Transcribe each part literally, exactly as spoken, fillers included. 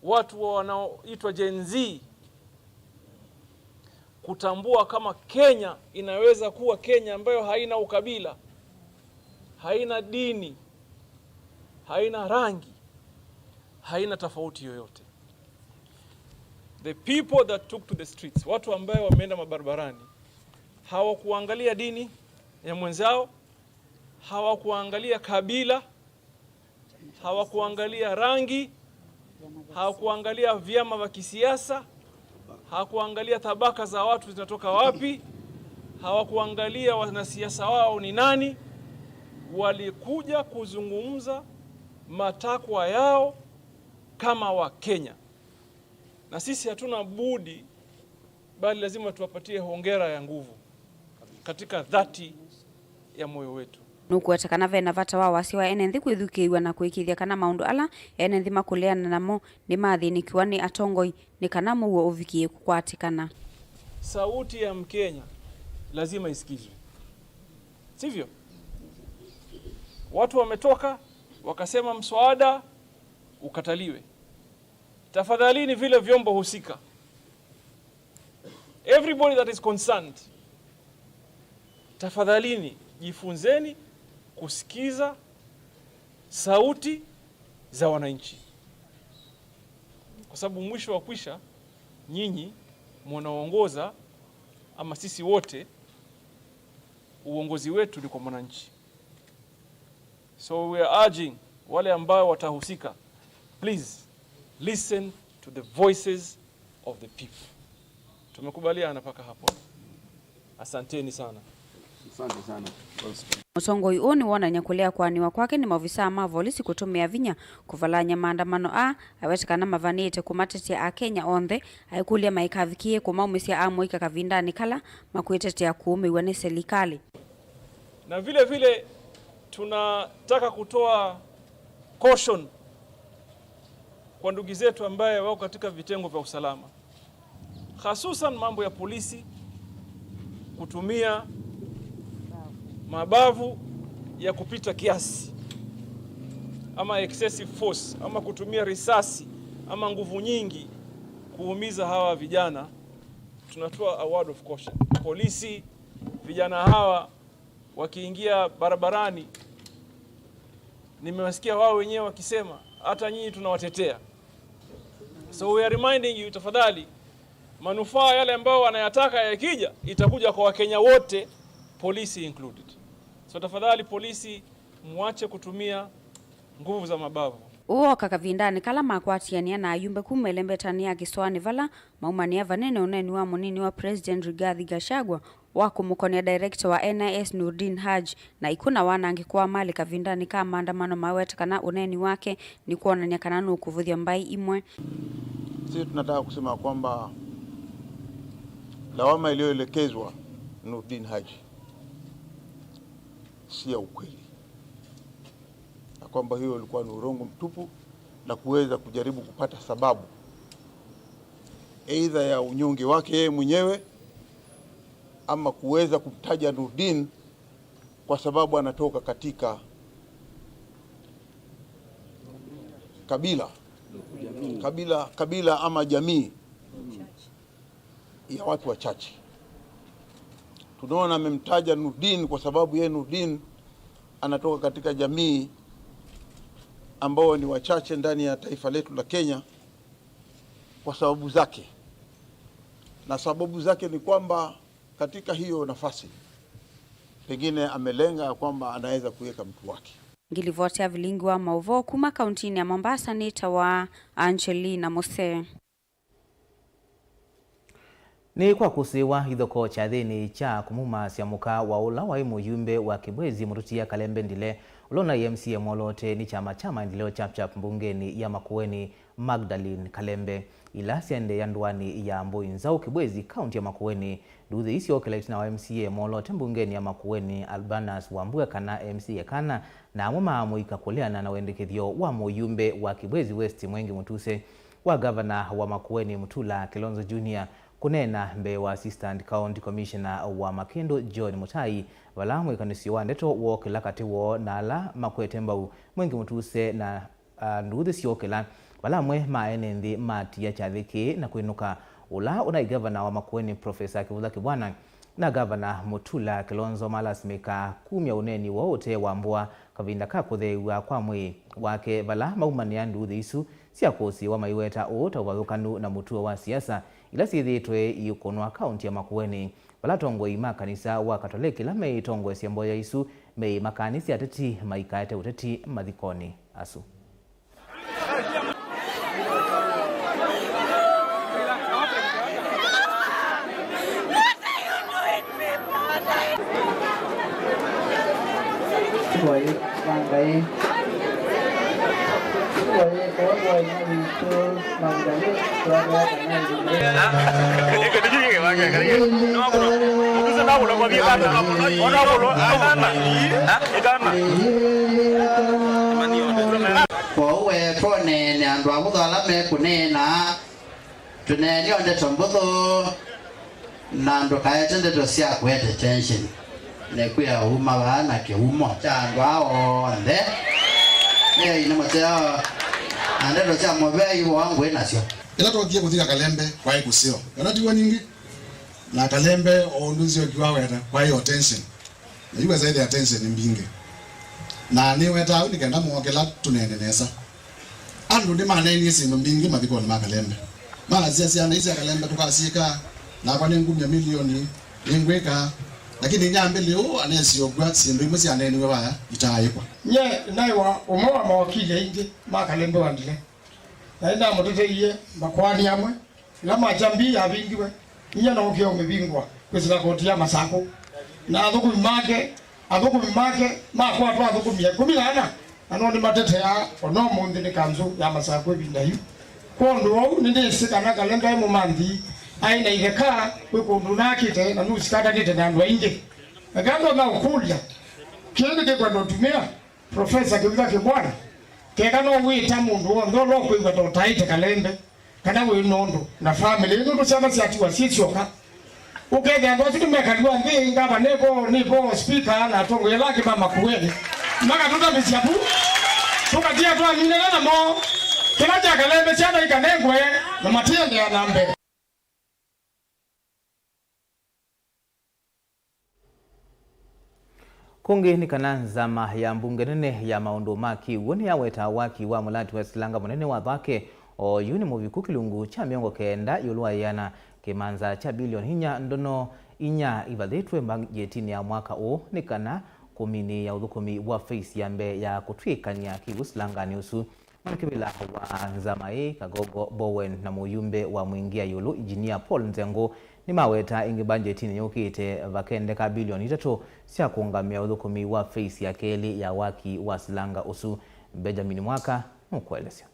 Watu wa wanaoitwa Gen Z kutambua kama Kenya inaweza kuwa Kenya ambayo haina ukabila, haina dini, haina rangi, haina tofauti yoyote. The people that took to the streets, watu ambayo wameenda mabarabarani, hawakuangalia dini ya mwenzao, hawakuangalia kabila, hawakuangalia rangi, hawakuangalia vyama vya kisiasa, hawakuangalia tabaka za watu zinatoka wapi, hawakuangalia wanasiasa wao ni nani. Walikuja kuzungumza matakwa yao kama Wakenya, na sisi hatuna budi bali lazima tuwapatie hongera ya nguvu katika dhati ya moyo wetu. Nũkũweta kana ve na vata wa wasya wa ene nthĩ kwĩthukĩĩw'a na kũĩkĩĩthya kana maũndũ ala ene nthĩ makũleana namo nĩmathĩnĩkĩwa nĩ atongoi nĩ kana mũuo ũvikĩe kũkwatĩkana. Sauti ya Mkenya lazima isikizwe, sivyo? Watu wametoka wakasema mswada ukataliwe. Tafadhalini, vile vyombo husika, everybody that is concerned, tafadhalini jifunzeni kusikiza sauti za wananchi, kwa sababu mwisho wa kwisha nyinyi mnaongoza, ama sisi wote, uongozi wetu ni kwa mwananchi. So we are urging wale ambao watahusika, please listen to the voices of the people. Tumekubaliana mpaka hapo? Asanteni sana. Asante sana. Mũtongoi ũũ nĩwonany'a kũlea kũanĩwa kwake nĩ maovisaa ma volisi kũtũmĩa vinya kũvalany'a maandamano aa, awete kana mavanĩĩte kũmatetea Akenya onthe, aikũlya maikavikĩe kũmaumĩsya amũika kavindanĩ kala makwĩtetea kũũmĩw'a nĩ selikalĩ. Na vile vile tunataka kutoa caution kwa ndugu zetu ambaye wako katika vitengo vya usalama, hususan mambo ya polisi kutumia mabavu ya kupita kiasi, ama excessive force, ama kutumia risasi ama nguvu nyingi kuumiza hawa vijana. Tunatoa a word of caution. Polisi, vijana hawa wakiingia barabarani, nimewasikia wao wenyewe wakisema, "Hata nyinyi tunawatetea." So we are reminding you, tafadhali, manufaa yale ambayo wanayataka yakija, itakuja kwa Wakenya wote, polisi included. So tafadhali, polisi, muache kutumia nguvu za mabavu. Ũũ woka kavindanĩ kala makwatĩanĩa na ayumbe kuma ĩlembetanĩ ya kĩsoanĩ vala maumanĩa vanene ũneeni wa mũnini wa President Rigathi Gachagua wa kũmũkonea director wa N I S Noordin Haji na ikuũ na wanangĩko wa malĩ kavindanĩ ka maandamano, maweta kana ũneeni wake nĩ kwonany'a kana nũkũvũthya mbaĩ imwe. Sisi tunataka kusema kwamba lawama iliyoelekezwa Noordin Haji si ya ukweli, na kwamba hiyo ilikuwa ni urongo mtupu na kuweza kujaribu kupata sababu, aidha ya unyonge wake yeye mwenyewe ama kuweza kumtaja Noordin kwa sababu anatoka katika kabila, kabila, kabila ama jamii ya watu wachache. Tunaona amemtaja Noordin kwa sababu yeye Noordin anatoka katika jamii ambao ni wachache ndani ya taifa letu la Kenya kwa sababu zake. Na sababu zake ni kwamba katika hiyo nafasi, pengine amelenga ya kwamba anaweza kuweka mtu wake. Ngilivoti ya vilingi wa maũvoo kuma kauntinĩ ya Mombasa nĩtawa Angelina Musee. Nĩ kwa kũsĩĩwa ithokoo kyathĩnĩ kya kũmumaasya mũka wa ũla waĩ mũyumbe wa Kibwezi, Mũtũtia Kalembe Ndile, ũla ũnaĩ M C A mwoloote nĩ kyama kya maendeleo Chap Chap mbungenĩ ya Makueni, Magdalene Kalembe. Ila syaendeea ndũanĩ ya Mbũi Nzaũ, Kibwezi, kaunti ya Makueni, nduthi ii syookĩla ĩtina wa M C A mwoloote mbungenĩ ya Makueni, Albanus Wambua, kana M C A kana, na amwe maamũika kũleana na wendekethyo wa mũyumbe wa Kibwezi West, Mwengi Mutuse, wa gavana wa Makueni, Mutula Kilonzo Junior, kũneena mbee wa Assistant County Commissioner wa Makĩndũ, John Mutai, vala mwĩkanĩsyo wa ndeto wookĩla katĩ woo na ala makwete mbau Mwengi Mutuse na, a, nduthi syookĩla Vala amwe ma ene nthĩ matia kyathĩ kĩĩ na kwĩnũka, ũla ũnaĩ ngavana wa Makueni, Professor Kĩvũtha Kĩvwana, na Ngavana Mutula Kilonzo malasimĩka kumya ũneeni woo ũtee wa mbũa kavinda ka kũtheew'a kwa mwĩĩ wake, vala maumanĩa nduuthĩ isu sya kũsĩĩwa maiweta ũũ ta ũvathũkanu na mũtuo wa siasa ila syĩthĩĩtwe iũkũnwa kaũnti ya Makueni, vala atongoi ma kanisa wa Katoleki ala meĩtongoesya mboya isu meĩmakanĩsya ateti maikaete ũteti mathikonĩ asu. Kwoou we twoneene andũ avũthũ ala mekũneena, tũneeni o ndeto mbũthũ, na ndũkaete ndeto sya kũete tension. Nĩkwĩa uma vaa na kĩumo kya andũ aa onthe. Nĩai nĩ mũseo, na ndeto sya mũvea ivoa ngũĩ nasyo. Ĩla twokie kũthika Kalembe kwaĩ kũseo, kana tiw'o ningĩ? Na Kalembe o ũndũ nziokiwa weta kwaĩ o tension. Na yu wesa ĩthĩa tension mbingĩ. Na nĩwetaa ũu nĩ kenda mũokĩla tũneene nesa. Andũ nĩmaneenie syĩndũ mbingĩ mathikonĩ ma Kalembe. Maasya syana ii sya Kalembe tũkasyĩka, nakwa nĩngumya milioni, nĩngwĩka. Lakini nyambĩlĩ ũũ anesie ũkw'a syĩndũ imwe syaneeniwe vaya itaaĩkwa. Nye naĩ wa ũmwe wa mawakili aingĩ ma Kalembe wa Ndile. Na nĩnamũteteie makoani amwe. Ĩla macha mbii yavingiwe, inya nookie ũmĩvingũa kwĩsĩla koti ya Masakũ. Na athũkũmi make, athũkũmi make makwatwa athũkũmi ĩkũmi na ana, na no nĩmateteaa o na ũmũnthĩ nĩ kanzũ ya Masakũ ĩvinda yu. Kwondũ wa ũu, nĩnĩsĩ kana Kalembe aĩ mũmanthi, aĩ na itheka kwĩ kũndũ naakĩte na nusikatanĩte na andũ aingĩ. Eka ndonya ũkũlya, kĩĩ nĩkĩkwenda ũtumĩa Professor Kĩvutha Kĩvwana, keka no wĩta mũndũ w'onthe ũla ũkwĩw'a ta ũtaĩte Kalembe, kana wĩ nũndũ na family ĩno, nũndũ syana syatiwa syĩ syoka. Ũkethĩa andũ asu nĩmekaliwa nthĩ, ngavana nĩvo, nĩvo, speaker na atongoi ala angĩ ma Makueni, makatũtavĩsya vu, tũkatia twaminana namo. Kĩla kya Kalembe syana ikanengwe na matiendeea na mbee. Kũngĩ nĩ kana nzama ya mbunge nene ya maũndũ ma kĩw'ũ nĩyaweta waki wa mũlati wa silanga mũnene wa Thwake. Oyu nĩ mũviku kĩlungu kya mĩongo kenda ĩũlũ wa ĩana, kĩmanza kya bilioni inya ndono inya ivathĩtwe mbanjetinĩ ya mwaka ũũ nĩ kana kũminĩĩa ũthũkũmi wa phase ya mbee ya kũtw'ĩkany'a kĩw'ũ silanganĩ ũsu. Mwanake wĩla wa nzama ĩĩ, Kagogo Bowen, na mũyumbe wa Mwingia ĩũlũ, Engineer Paul Nzengũ, nĩmaweta ĩngĩ mbanjetinĩ yũkĩte vakendeka bilioni itatũ sya kũũngamĩa ũthũkũmi wa phase ya kelĩ ya waki wa silanga ũsu. Benjamin Mwaka nũkũelesya.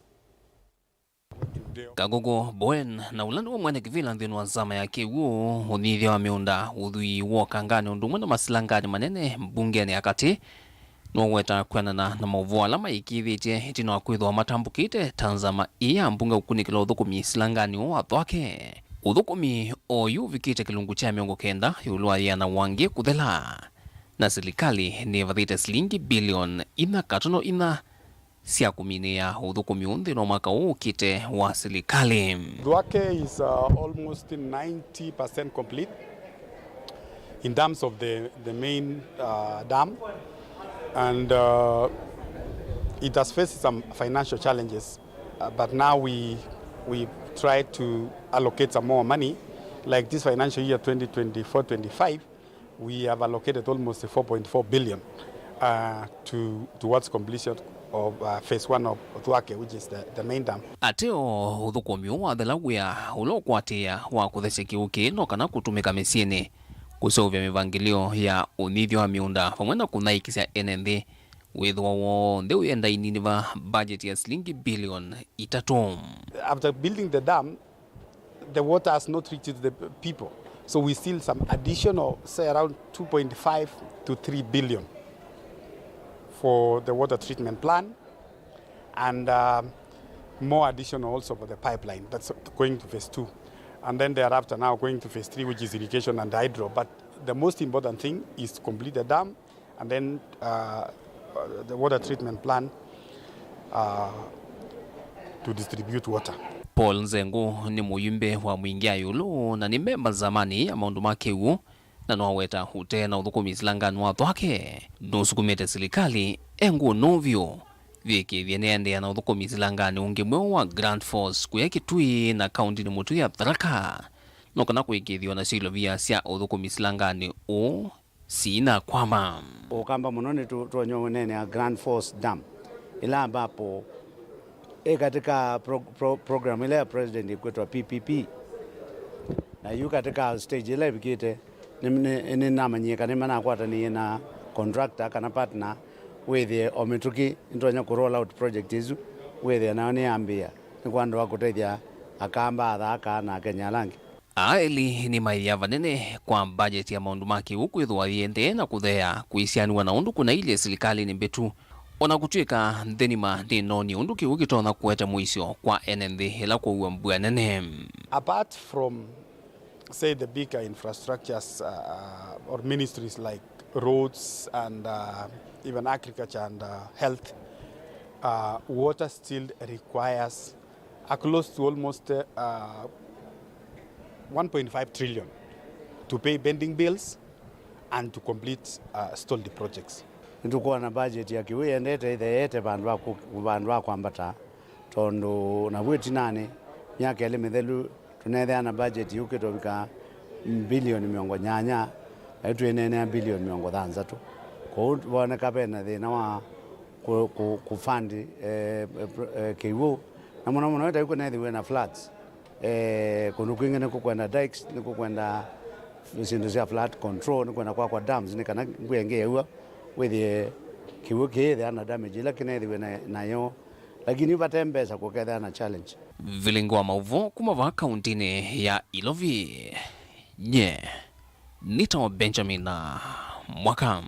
Kagogo Bowen, na ũla nĩwe mwene kĩvĩla nthĩnĩ wa nzama ya kĩw'ũ, ũnyithya wa mĩũnda, ũthwii wa ũkanganĩ ũndũ ũmwe na masilanganĩ manene mbungenĩ ya katĩ, nũweta kwĩanana na maũvoo ala maĩkĩĩthĩtye ĩtina wa kwĩthĩwa matambũkĩte ta nzama ĩĩ ya mbunge kũkunĩkĩla ũthũkũmi silanganĩ ũũ wa Thwake. Ũthũkũmi oyu ũvikĩte kĩlungu kya mĩongo kenda ĩũlũ wa yĩana wangĩ kũthela, na silikalĩ nĩvathĩte silingi bilioni inya katono inya sya kũminĩĩa ũthũkũmi ũũ nthĩnĩ wa mwaka ũũ ũkĩte wa silikalĩ. Thwake is, uh, almost ninety percent complete in terms of the, the main, uh, dam, and, uh, it has faced some financial challenges, uh, but now we, we try to allocate some more money, like this financial year twenty twenty-four twenty-five, we have allocated almost four point four billion, uh, to, towards completion of, uh, phase one of Thwake, which is the, the main dam. Ateo, ũthũkũmi ũũ wathela wĩa ũla ũkwatĩĩa wa kũthesya kĩw'ũ kĩĩ no kana kũtũmĩka mĩsyĩnĩ, kũseũvya mĩvangĩlĩo ya ũnyithyo wa mĩũnda, vamwe na kũnyaĩĩkĩsya ene nthĩ wĩthĩwa w'onthe wĩ ndainĩ va budget ya silingi bilioni itatũ. After building the dam, the water has not reached the people. So we still some additional, say, around two point five to three billion for the water treatment plant, and, um, more additional also for the pipeline that's going to phase two. And then thereafter now going to phase three, which is irrigation and hydro. But the most important thing is to complete the dam. And then, uh, uh, the water treatment plant, uh, to distribute water. Paul Nzengu nĩ mũyumbe wa Mwingi ya ĩũlũ na nĩ memba nzamani ya maũndũ ma kĩw'ũ, na nĩwaweta ũte na ũthũkũmi silanganĩ wa Thwake nũsukumĩte silikalĩ e ngũnũ vyũ yĩkĩĩthye nĩyaendeea na ũthũkũmi silanganĩ ũngĩ mweũ wa Grant Falls kũya Kitui na kaũntinĩ mũtũi ya Tharaka, no kana kũĩkĩĩthya o nasyo ilovia sya ũthũkũmi silanganĩ ũũ sinakwama. Ũkamba mũno nĩ tu-, tuonye ũneenea Grant Falls Dam, ĩla ambapo ĩ katika pro-, pro-, program ĩla ya president ĩkwĩtwa P P P. Na yu katika stage ĩla ĩvikĩte, nĩ, nĩ, nĩnamanyie kana nĩmanakwatanĩie na contractor kana partner, wĩthĩe o mĩtũkĩ nĩtonya kũ roll out project ĩsu, wĩthĩe nayo nĩyambĩĩa, nĩ kwa andũ a kũtethya Akamba, Athaka na Akenya ala angĩ. Aa elĩ nĩmaĩĩa vanene kwa mbajeti ya maũndũ ma kĩw'ũ kwĩthĩwa yĩendee na kũtheea kũisianĩw'a na ũndũ kũnailyĩ silikalĩnĩ mbĩtu. O na kũtw'ĩka nthĩ nima nĩnoonie ũndũ kĩw'ũ kĩtonya kũete mũisyo kwa ene nthĩ ĩla kwaua mbua nene. Apart from, say, the bigger infrastructures, uh, or ministries like roads and, uh, even agriculture and, uh, health, uh, water still requires a close to almost, uh, one point five trillion to pay pending bills and to complete, uh, stalled projects. Nĩtũkwona budget ya kĩw'ũ yendete ĩtheete vandũ va kũ-, vandũ va kwambata, tondũ navu ĩtinanĩ myaka ĩlĩ mĩthelu tũneethĩa na budget yũkĩte ũvika mbilioni mĩongo nyanya, na yu twĩneenea mbilioni mĩongo thanthatũ. Kwoou voneka vena thĩna wa kũ-, kũ-, kũ fund, eh, eh, pro-, eh, kĩw'ũ, na mũno mũno ĩtai kũnethĩwe na floods. Eh, kũndũ kwingĩ nĩkũkwenda dikes, nĩkũkwenda syĩndũ sya flood control, nĩkwenda kwakwa dams, nĩ kana mbua ĩngĩ yaua, wĩthĩe kĩw'ũ kĩyĩthĩa na damage ĩla kĩnethĩwe na, nayo, lakini vate mbesa kũkethĩa na challenge. Vilingi wa maũvoo kuma vaa kauntinĩ ya Ilovi, nye nĩtawa Benjamin Mwaka.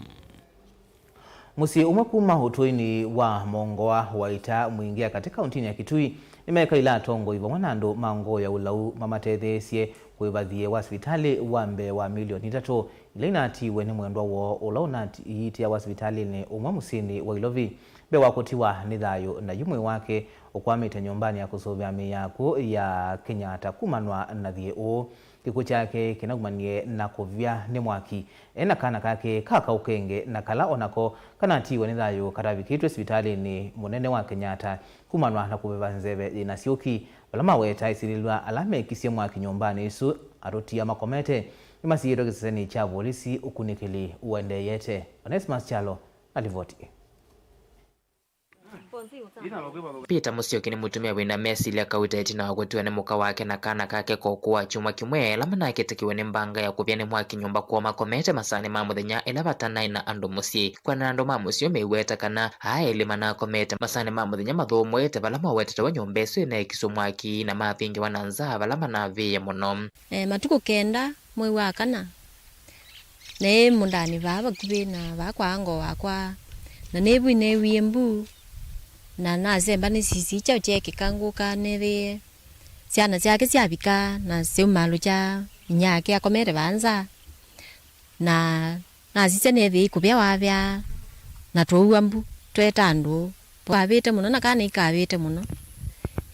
Mũsyĩ ũmwe kuma ũtũinĩ wa Mongoa wa ita Mwingi ya katĩ kauntinĩ ya Kitui nĩmekaĩla atongoi vamwe na andũ ma ngoo ya ũlau mamatetheesye kũĩva thiĩ wa sivitalĩ wa mbee wa milioni itatũ ila inatiiwe nĩ mwendwa woo ũla ũnaiitĩawa sivitalĩnĩ ũmwe mũsyĩnĩ wa Ilovi mbee wa kũtiwa nĩ thayũ, na yu mwĩĩ wake ũkwamĩte nyũmbanĩ ya kũsũvĩa mĩĩ ya akw'ũ ya Kenyatta kumanwa na thiĩ ũũ. Kĩkw'ũ kyake kĩnaumanie na kũvya nĩ mwaki e na kana kake ka kaũkenge, na kala o nako kanatiiwe nĩ thayũ katavikĩtw'e sivitalĩnĩ mũnene wa Kenyatta kumanwa na kũveva nzeve yĩ na syũki. Vala maweta ĩsilĩlw'a ala mekisye mwaki nyũmbanĩ ĩsu atũtia makomete nĩmasiĩtwe kĩsesenĩ kya volisi ũkunĩkĩli ũendeeyete. Onesmus Kyalo na livoti ĩ. Peter Musyoki nĩ mũtumĩa wĩna mesilya kauta ĩtina wa kũtiwa nĩ mũka wake na kana kake koko wa kyumwa kĩmwe, ala manakĩtĩkiwe nĩ mbanga ya kũvya nĩ mwaki nyũmba kwoo makomete masaanĩ ma mũthenya ĩla vatanaĩ na andũ mũsyĩ. Kwĩanana na andũ ma mũsyĩ, meiweta kana aa elĩ manakomete masaanĩ ma mũthenya mathũmũĩte vala mawetete wa nyũmba ĩsu ĩnaekiswe mwaki na mavingĩwa na nzaa vala manavĩĩe mũno. E, matukũ kenda mwei wa kana, neĩ mũũndanĩ vaa vakuvĩ na vaa kwa ango wakwa, na nĩvu neewie mbu, na nasemba nĩ sisya kyaũ kyeekĩka ngũka nĩthĩe syana syake syavika na syaumalũkya inyia wake akomete vaa nza, na nasisya nĩthĩe ikũvya wavya, na twaua mbu, tweeta andũ. Kavĩte mũno na kana ikavĩte mũno.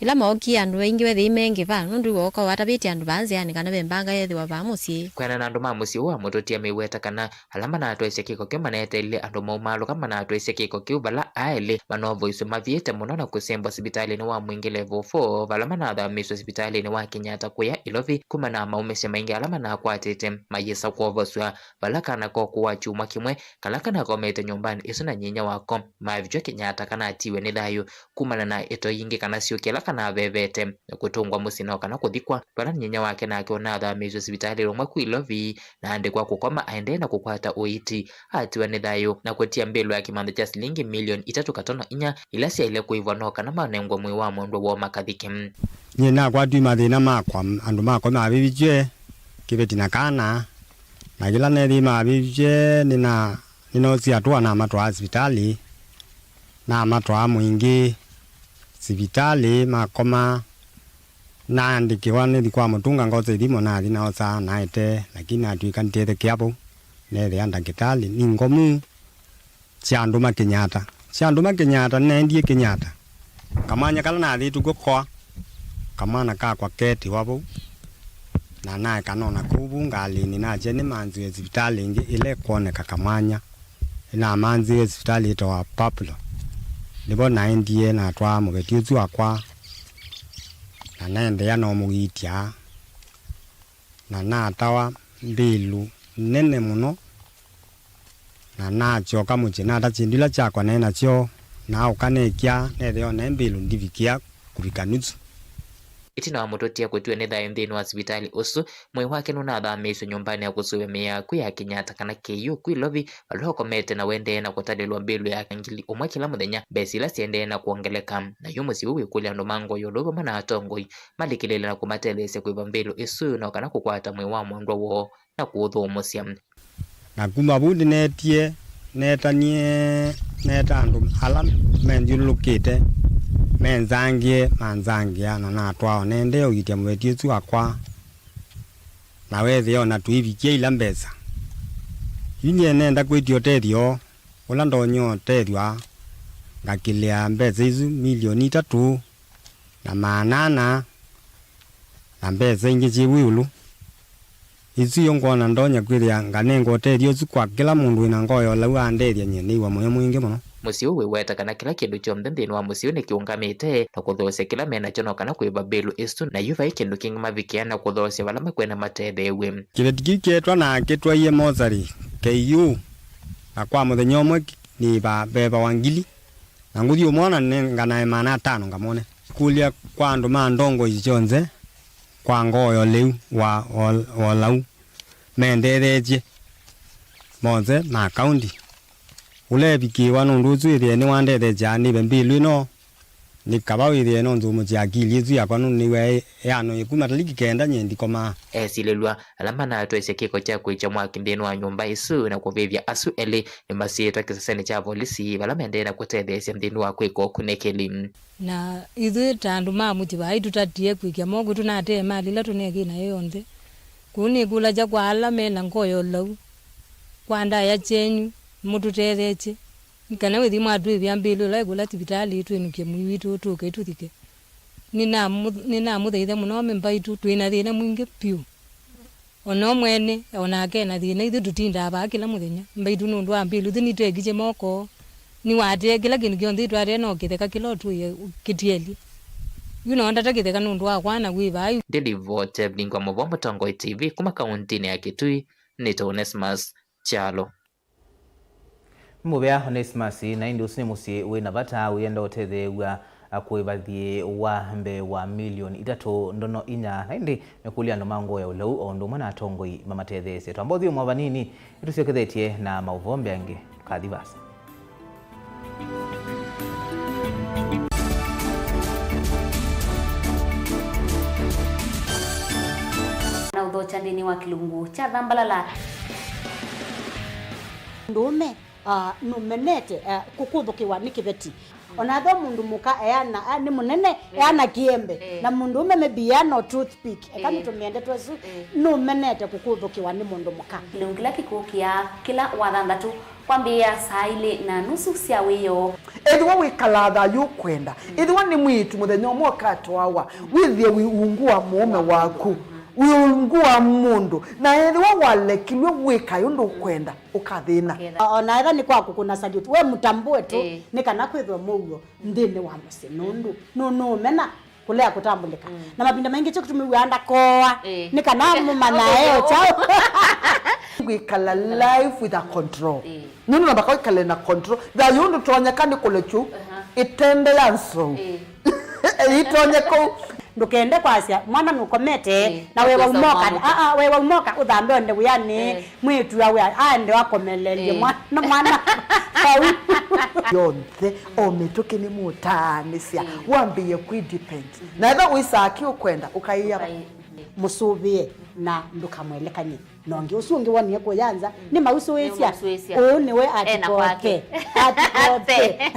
Ĩla mookie andũ aingĩ wethĩi mengĩ vaa, nũndũ wooka watavĩtye andũ vaa nzĩanĩ kana ve mbanga yeethĩwa vaa mũsyĩ. Kwĩanana na andũ ma mũsyĩ ũũ wa mũtũtia meiweta kana ala manatwaisye kĩko kĩu maneteelile andũ maumalũka manatwaisye kĩko kĩu vala aa elĩ manovoiswe maviĩte mũno na kũsembwa sivitalĩnĩ wa Mwingi Level four, vala manathamiswe sivitalĩnĩ wa Kenyatta kũya Ilovi kumana na maũmĩsyo maingĩ ala manakwatĩte mayĩsa kwovosw'a. Vala kana koko wa kyumwa kĩmwe kala kanakomete nyũmbanĩ ĩsu na nyinya wako, mavichwa Kenyatta kanatiwe nĩ thayũ kumana na ĩto ingĩ kana syũki ĩla kanavevete kũtũngwa mũsyĩ no kana kũthikwa, vala nyinya wake nake ũnathamiswe sivitalĩ ũmwe ku Ilovi na aandĩkwa kũkoma aendee na kũkwata ũiiti, atiwa nĩ thayũ na kũtia mbĩlũ ya kĩmantha kya silingi milioni itatũ katono inya ila syaĩle kũĩvwa no kana manengwe mwĩĩ wa mwendwa woo makathike. Nyie nakwatw'e mathĩna makwa, andũ makwa mavĩvĩtw'e kĩveti na kana, na kĩla neethĩie mavĩvĩtw'e nĩna-, nĩnoosie atũa namatwaa sivitalĩ, namatwaa Mwingi sivitalĩ makoma, naandĩkĩwa nĩthi kwa mũtũnga ngosa ithimo nathi naosa naete, lakini natw'ĩka nditethekea vau, neethĩa ndakĩtalĩ nĩ ngomu. Syandũma Kenyatta. Syandũma Kenyatta, nĩnaendie Kenyatta. Kamwanya kala nathĩtwe kw'o koa, kamwana kakwa ketiwa vau, na naeka nona kũu vu ngalĩnĩ, nakya nĩmanzĩwe sivitalĩ ĩngĩ ĩla ĩkwoneka Kamwanya. Nĩnamanzĩwe sivitalĩ ĩtawa Pablo. Nĩvo naendie natwaa mũveti ũsu wakwa, na naendeea nomũiitya, na natawa mbĩlũ nene mũno, na nasyoka mũsyĩ nata syĩndũ ila syakwa naĩ nasyo, na aũka nekya nethĩa o naĩ mbĩlũ ndivikĩa kũvika nusu. Ĩtina wa mũtũtia kũtiwa nĩ thayũ nthĩnĩ wa sivitalĩ ũsu, mwĩĩ wake nũnathamiisye nyũmbanĩ ya kũsũvĩa mĩĩ ya akw'ũ ya Kenyatta kana K U kwĩ Lovi, vala ũkomete na ũendee na kũtalĩlwa mbĩlũ ya ngili ũmwe kĩla mũthenya, mbesa ila siendee na kwongeleka. Na yu mũsyĩ ũũ wĩkũlya andũ ma ngoo ya ũlau vamwe na atongoi malikĩlĩle na kũmatetheesya kũĩva mbĩlũ ĩsu, no kana kũkwata mwĩĩ wa mwendwa woo na kũũthũmũsya. Na kuma vau nĩneetie, neetanie, neeta andũ ala menthyũlũlũkĩte, menzangĩe, manzangĩa, na natwaa o nendee ũiitya mũveti ũsu wakwa, na weethĩa o na tũivikĩa ila mbesa. Yu nyie nenda kwĩtya ũtethyo ũla ndonya ũtethw'a, ngakĩlĩa mbesa isu milioni itatũ na maana ana, na mbesa ingĩ syĩ vu ĩũlũ. Isu yo ngwona ndonya kwĩthĩa nganenga ũtethyo ũsu kwa kĩla mũndũ wĩ na ngoo ya ũlau andethya, nyie nĩw'a mũyo mwingĩ mũno. Mũsyĩ ũũ wĩweta kana kĩla kĩndũ kyonthe nthĩnĩ wa mũsyĩ ũũ nĩkĩũngamĩte na kũthoosya kĩla me nakyo no kana kũĩva mbĩlũ ĩsu, na yu vai kĩndũ kĩngĩ mavikĩa na kũthoosya vala makwenda matetheew'e. Kĩveti kĩu kyeetwa na kĩtwaie mosarĩ K U, na kwa mũthenya ũmwe nĩĩva vevawa ngili, na ngũthi ũmwona nenganae maana atano ngamwone. Kũlya kwa andũ ma ndongoi syonthe kwa ngoo ya ũleu wa, wa, wa ũlau mendetheetye monthe ma kaunti. Ũlevikĩĩwa nũndũ ũsu wĩthĩe nĩwandetheesya nĩve mbĩlũ ĩno, nĩ kava wĩthĩe no nzũmũsya akili ĩsu yakwa nũndũ nĩw'aa ĩ-, ĩano ĩkuma taliki kenda nyie ndikomaa. Esilĩlw'a ala manatwaisye kĩko kya kwĩkya mwaki nthĩnĩ wa nyũmba ĩsu na kũvĩvya asu elĩ nĩmasyĩtwe kĩsesenĩ kya volisi vala mendeee na kũtetheesya nthĩnĩ wa kwĩka ũkunĩkĩli. Na ithyĩ ta andũ ma mũsyĩ vaa, ĩtũtatie kwĩkĩa moko, tũnatee mali ĩla tũneekĩe nayo yonthe. Kũu nĩkũlasya kwa ala me na ngoo ya ũlau, kwa ndaĩa syenyu, mũtũtetheesye, nĩ kana wĩthi mwatwĩvĩa mbĩlũ ĩla ĩkũla sivitalĩ, twĩnũkye mwĩĩ witũ tũke tũthike. Nĩnamũ-, nĩnamũthaitha mũno, mĩmba itũ, twĩ na thĩna mwingĩ vyũ. O na o mwene, o nake e na thĩna, ithyĩ tũtindaa vaa kĩla mũthenya. Mbaitũ nũndũ wa mbĩlũ, ithyĩ nĩtwekisye moko. Nĩwatee kĩla kĩndũ kyonthe, itwatee no kĩtheka kĩla ũtũĩe kĩtielye. Yu no ndate kĩtheka nũndũ wakwa na wĩ vaa yu. Ndĩlivote Bingwa Mũvoo, Mũtongoi T V, kuma kauntinĩ ya Kitui, nĩtawa Onesmus Kyalo. Nĩ mũvea Onesmus, na ĩndĩ ũsu nĩ mũsyĩ wĩ na vata, wĩenda ũtetheew'a kũĩva thiĩ wa mbee wa milioni itatũ ndono inya, na ĩndĩ mekũlya andũ ma ngoo ya ũlau o ũndũ ũmwe na atongoi mamatetheesye. Twamba ũthyũmũa vanini, nĩtũsyokethetye na maũvoo mbeange. Kathi vasa. Na ũthokya nthĩnĩ wa kĩlungu kya Thambalala. Mũndũũme, ah, nũmenete, ah, kũkũthũkĩwa nĩ kĩveti. O na ethĩwa mũndũ mũka eana, ah, nĩ mũnene, eh, eana kĩembe. Eh. Na mũndũũme maybe eana o toothpick. Eka, eh, nĩtũmĩe ndeto ĩsu, eh, nũmenete kũkũthũkĩwa nĩ mũndũ mũka. Kĩlungu kĩla kĩkũkĩa kĩla Wathanthatũ kwambĩĩa saa ilĩ na nusu sya wĩoo. Ethĩwa wĩkalaa thayũ ũkwenda, ethĩwa nĩ mwĩĩtu mũthenya ũmwe ũkatwawa, wĩthĩe wĩ ungu wa mũũme waku, wĩ ungu wa mũndũ, na ethĩwa walekilw'e wĩkae ũndũ ũkwenda, ũkathĩna. Ũkethĩa. O na ethĩwa nĩ kwa kũkũna salute, we mũtambũe tu, ĩĩ, nĩ kana kwĩthwe mũuo nthĩnĩ wa mũsyĩ, nũndũ nũ-, nũũmena kũlea kũtambũlĩka. Mm. Na mavinda maingĩ kyo kĩtumi wĩaa ndakooa, ĩĩ, nĩ kana mũmanyae o kyaũ. Kwĩkala life with a control. Ĩĩ. Nũndũ namba kwĩkale na control. Thayũ ndũtonyeka nĩ kũlekyu, aha, ĩtende ya nzou. Ĩĩ. Ĩtonye kũu. Ndũkende kwasya, mwana nũkomete, ĩĩ, na wĩwa ũmoka, aa, wĩwa ũmoka, ũthambe onde wĩanĩ, ĩĩ, mwĩĩtu awe aende akomelelye, ĩĩ, mwana, mwana. Vau. Yonthe, o mĩtũkĩ nĩmũtaanĩsya, ĩĩ, wambĩĩe kwĩ depend. Mhm. Na ethĩwa wĩsaa kĩ ũkwenda, ũkaĩa. Ũkaĩ-, ĩĩ. Mũsũvĩe na ndũkamwelekany'e. Na ũngĩ ũsu ũngĩ wonie kũya nza, mm, nĩmausũĩsya. Nĩmausũĩsya. Ũũ nĩwe ena kwake. Atikote. Atikote.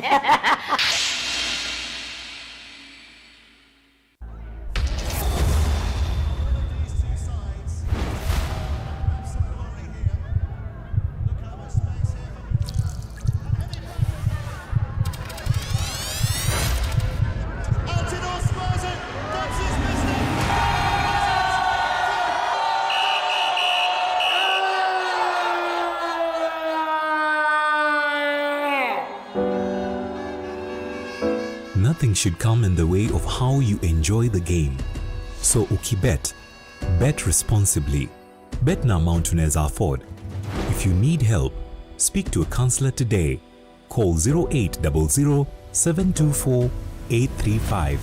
should come in the way of how you enjoy the game. So ukibet, bet responsibly. Bet na amount unaweza afford. If you need help, speak to a counselor today. Call zero eight double zero, seven two four, eight three five.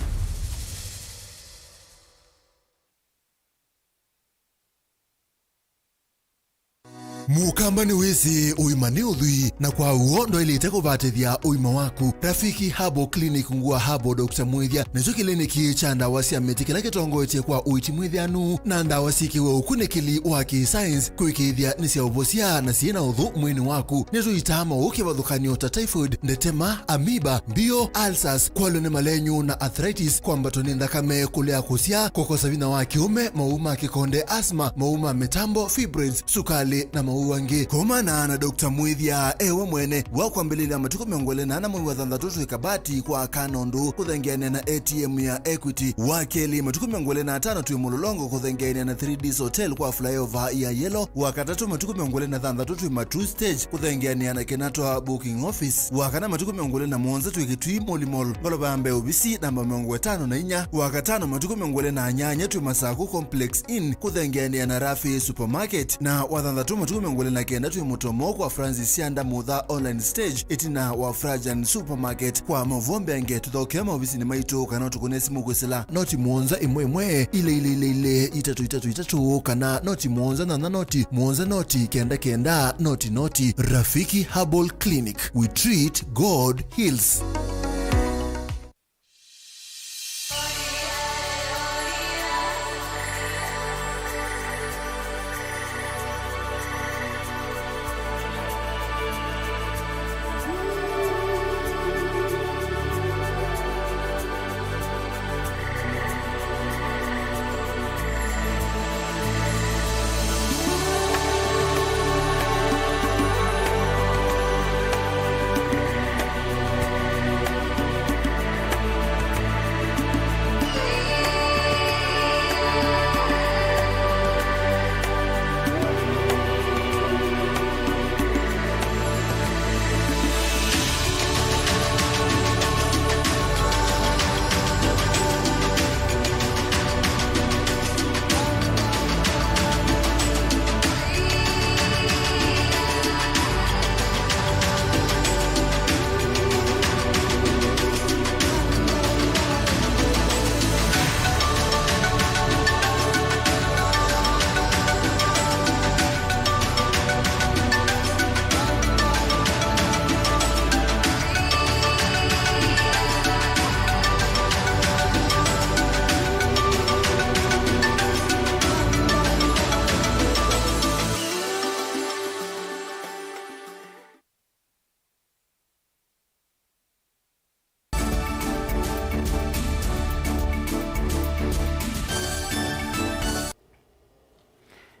Mũkamba nĩwĩsĩ ũima nĩ ũthwii, na kwa ũw'o ndwaĩlĩte kũvatĩthya ũima waku. Rafiki Herbal Clinic ngũa Herbal Doctor Mwĩthya nĩkyo kĩliniki kya ndawa sya mĩtĩ kĩla kĩtongoetye kwa ũiiti mwĩthĩanu na ndawa syĩkĩwe ũkunĩkĩli wa kĩ-science kũĩkĩĩthya nĩ sya ũvosya na syĩ na ũthũ mwĩĩnĩ waku. Nĩtũitaa maũũ kĩvathũkany'o ta typhoid, ndetema, amoeba, mbio, ulcers, kwalwa nĩ malenyu na arthritis, kwambatwa nĩ nthakame, kũlea kũsyaa, kũkosa vinya wa kĩũme, maũũ ma kĩkonde, asthma, maũũ ma mĩtambo, fibroids, sukalĩ, na maũũ angĩ. Komana na Doctor Mwĩthya e we mwene wa kwambĩlĩlya matukũ mĩongo ĩlĩ na ana mwei wa thanthatũ twĩ Kabati kwa Kanondũ kũthengeanĩa na A T M ya Equity. Wa kelĩ, matukũ mĩongo ĩlĩ na atano twĩ Mũlolongo kũthengeanĩa na three Ds Hotel kwa flyover ya Yellow. Wa katatũ, matukũ mĩongo ĩlĩ na thanthatũ twĩ Matuu Stage kũthengeanĩa na Kenatwa Booking Office. Wa kana, matukũ mĩongo ĩlĩ na mũonza twĩ Kitui Mall Mall, ngolova ya mbee ovisi namba mĩongo ĩtano na inya. Wa katano, matukũ mĩongo ĩlĩ na nyanya twĩ Masaku Complex Inn kũthengeanĩa na Rafi Supermarket. Na wa thanthatũ, matukũ mĩongo ĩlĩ na kenda twĩ Mũtomo kwa Francis Sianda Mutha Online Stage ĩtina wa Frajan Supermarket. Kwa maũvoo mbeange, tũthokee maovisinĩ maitũ kana ũtũkũne simũ kwĩsĩla noti mũonza ĩmwe ĩmwe, ilĩ ilĩ ilĩ ilĩ, itatũ itatũ itatũ, kana noti mũonza nyanya noti, mũonza noti, kenda kenda, noti noti. Rafiki Herbal Clinic, we treat, God heals.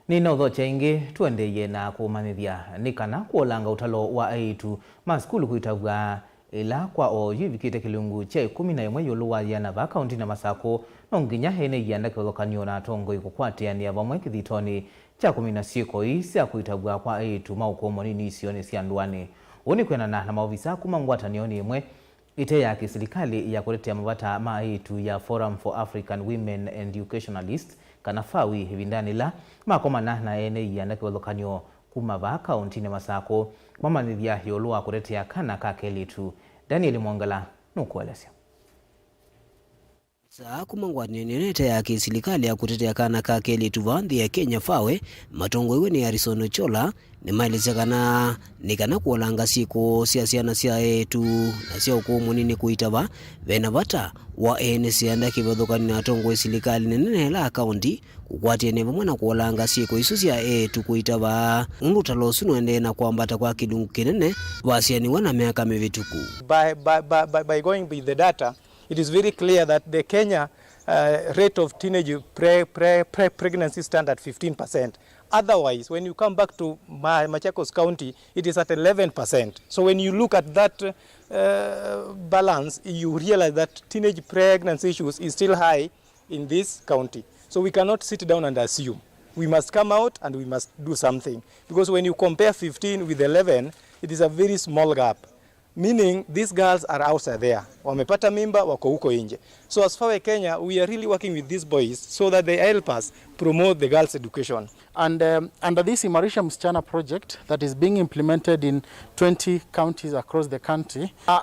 Nĩnaũthokya ĩngĩ, tũendeeye na kũmanyĩthya nĩ kana kũolanga ũtalo wa aĩtu ma sukulu kũitavw'a ĩla kwa oyu ĩvikĩte kĩlungu kya ĩkũmi na ĩmwe ĩũlũ wa yĩana vaa kaũntinĩ ya Masakũ, no nginya ene ianda kĩvathũkany'o na atongoi kũkwatĩanĩa vamwe kĩthitonĩ kya kũmina syĩko ii sya kũitavw'a kwa aĩtu ma ũkũũ mũnini isionĩ sya ndũanĩ. Ũu nĩ kwĩanana na maovisa kuma ngwatanĩonĩ ĩmwe ĩte ya kĩsilikalĩ ya kũtetea mavata ma aĩtu ya Forum for African Women Educationalists, kana FAWI, ĩvindanĩ yĩla makomana na ene ianda kĩvathũkany'o kuma vaa kaũntinĩ Masakũ, mamanyĩthya ĩũlũ wa kũtetea kana ka kelĩtu. Daniel Mwongela nũkũelesya. Saa kuma ngwatanĩo nene ĩte ya kĩsilikalĩ ya kũtetea kana ka kelĩtu vaa nthĩ ya Kenya, FAWE, matongoew'e nĩ Harrison Ochola, nĩmaelesya kana nĩ kana kũolanga syĩko sya syana sya eĩtu na sya ũkũũ mũnini kũitava, vena vata wa ene syanda kĩvathũkany'o na atongoi silikalĩ nene na ĩla kaũnti kũkwatĩanĩa vamwe na kũolanga syĩko isu sya eĩtu kũitava. Ũndũ ũtalo ũsu nũendee na kwambata kwa kĩlungu kĩnene vasyanĩw'a na myaka mĩvĩtũku. By, by, by, by, by going by the data, it is very clear that the Kenya, uh, rate of teenage pre-, pre-, pre-, pregnancy stand at fifteen percent. Otherwise, when you come back to Ma-, Machakos County, it is at eleven percent. So when you look at that, uh, balance, you realize that teenage pregnancy issues is still high in this county. So we cannot sit down and assume. We must come out and we must do something. Because when you compare fifteen with eleven, it is a very small gap. Meaning these girls are outside there. Wamepata mimba, wako huko nje. So as FAWE Kenya, we are really working with these boys so that they help us promote the girls' education. And, um, under this Imarisha Msichana project that is being implemented in twenty counties across the country, uh,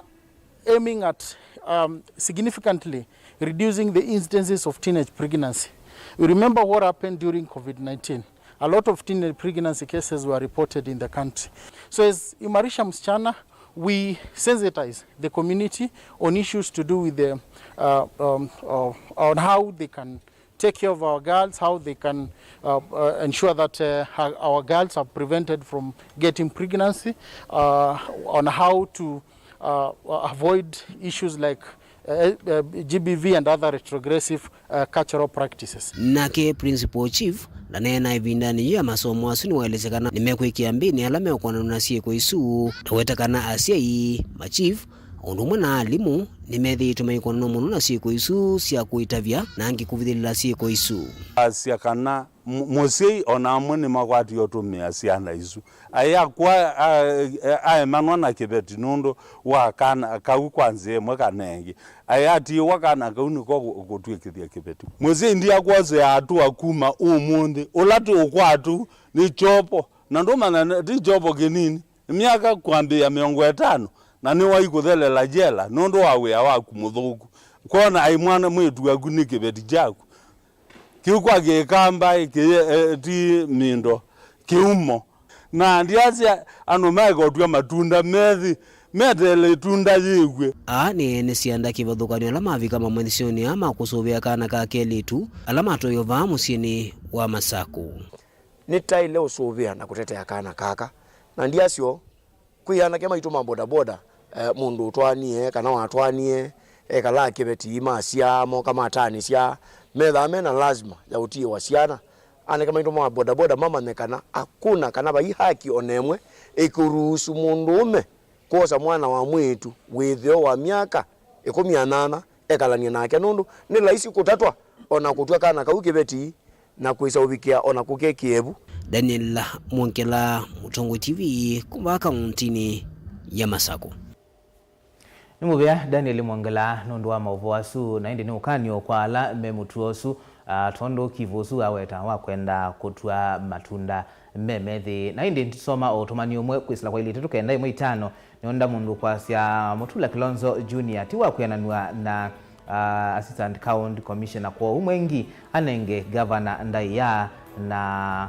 aiming at, um, significantly reducing the instances of teenage pregnancy. You remember what happened during COVID nineteen. A lot of teenage pregnancy cases were reported in the country. So as Imarisha Msichana, we sensitize the community on issues to do with the, uh, um, uh, on how they can take care of our girls, how they can, uh, uh, ensure that, uh, our, our girls are prevented from getting pregnancy, uh, on how to, uh, avoid issues like, uh, uh, G B V and other retrogressive, uh, cultural practices. Nake Principal Chief ndaneena ĩvindanĩ yĩu ya masomo asu nĩwaelesya kana nĩmekwĩkĩa mbĩnĩ ala meũkonanw'a na syĩko isu, na weta kana asyai, ma chief, o ũndũ ũmwe na alimũ nĩmethĩĩtwe maikonanw'a mũno na syĩko isu sya kũitavya na angĩ kũvithĩlĩla syĩko isu. Asya kana mũ-, mũsyai o na amwe nĩmakwatie ũtũmĩa syana isu. Aĩ akwa a-, a-, aemanwa na kĩveti nũndũ wa kana kau kwa nzĩa ĩmwe kana ĩngĩ. Aĩ atiĩwa kana kau nĩko kũ-, kũtw'ĩkĩthya kĩveti. Mũsyai ndiakwosea atũa kuma ũmũnthĩ. Ũla tũũkwatũ nĩ kyopo. Na ndũmanya nĩ-, ti kyopo kĩnini. Myaka kwambĩĩa mĩongo ĩtano, na nĩwaĩ kũthelela jela nũndũ wa wĩa waku mũthũku. Kwona aĩ mwana mwĩĩtu waku nĩ kĩveti kyaku. Kĩu kwa Kĩkamba kĩyĩ, eh, ti mĩndo, kĩumo. Na ndiasya andũ maekotw'a matunda methĩ, meteele ĩtunda yĩw'e. Aa nĩ ene syanda kĩvathũkany'o ala mavika mamanyĩsyonĩ aa ma kũsũvĩa kana ka kelĩtu ala matoyo vaa mũsyĩnĩ wa Masakũ. Nĩtaĩle ũsũvĩa na kũtetea kana kaka, na ndiasyo kwĩ anake maitũ ma bodaboda, eh, mũndũ ũtwaanie kana watwaanie, ekalaa kĩveti, masyaa, moka matanĩsya, methaa me na lazima ya ũtiĩwa syana. Anake maitũ ma bodaboda mamanye kana akuna kana vai haki o na ĩmwe ĩkũruhusu mũndũũme kwosa mwana wa mwĩĩtu wĩthĩo wa myaka ĩkũmi na nyanya ekalany'e nake, nũndũ nĩ laisi kũtatwa o na kũtw'a kana kau kĩveti na kwĩsa ũvikĩa o na kũke kĩevu. Daniel Mwongela, Mũtongoi T V, kuma kaũntĩnĩ ya Masakũ. Nĩ mũvea Daniel Mwongela nũndũ wa maũvoo asu, na ĩndĩ nĩ ũkany'o kwa ala me mũtuo ũsu, ah, tondũ kivu ũsu aweta wa kwenda kũtw'a matunda me methĩ. Na ĩndĩ ndisoma o ũtũmani ũmwe kwĩsĩla kwa ilĩ itatũ kenda ĩmwe itano, nĩonda mũndũ kwasya Mutula Kilonzo Junior ti wa kwĩananw'a na, ah, Assistant County Commissioner, kwoou mwengi anenge gavana ndaĩa, na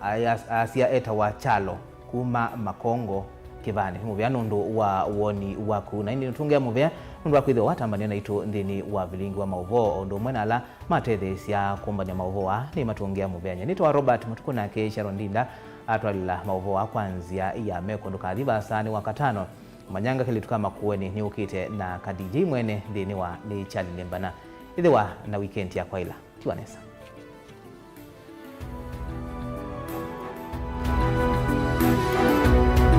aya-, asya etawa Kyalo kuma Makongo Kĩvani. Nĩ mũvea nũndũ wa woni waku, na ĩndĩ nĩtũngĩa mũvea nũndũ wa kwĩthĩwa watambania naitũ nthĩnĩ wa vilingi wa maũvoo, o ũndũ ũmwe na ala matetheesya kũmbany'a maũvoo aa. Nĩmatũngĩa mũvea. Nyie nĩtawa Robert Matukũ, nake Sharon Ndinda atwalĩla maũvoo aa kwa nzĩa ya meko. Ndũkathi vaasa, nĩ Wakatano. Manyanga kelĩtu ka Makueni nĩũkĩte na ka D J mwene nthĩnĩ wa Nĩ Kyalile Mbana. Ĩthĩwa na wikendi ya kwaĩla. Tiwa nesa.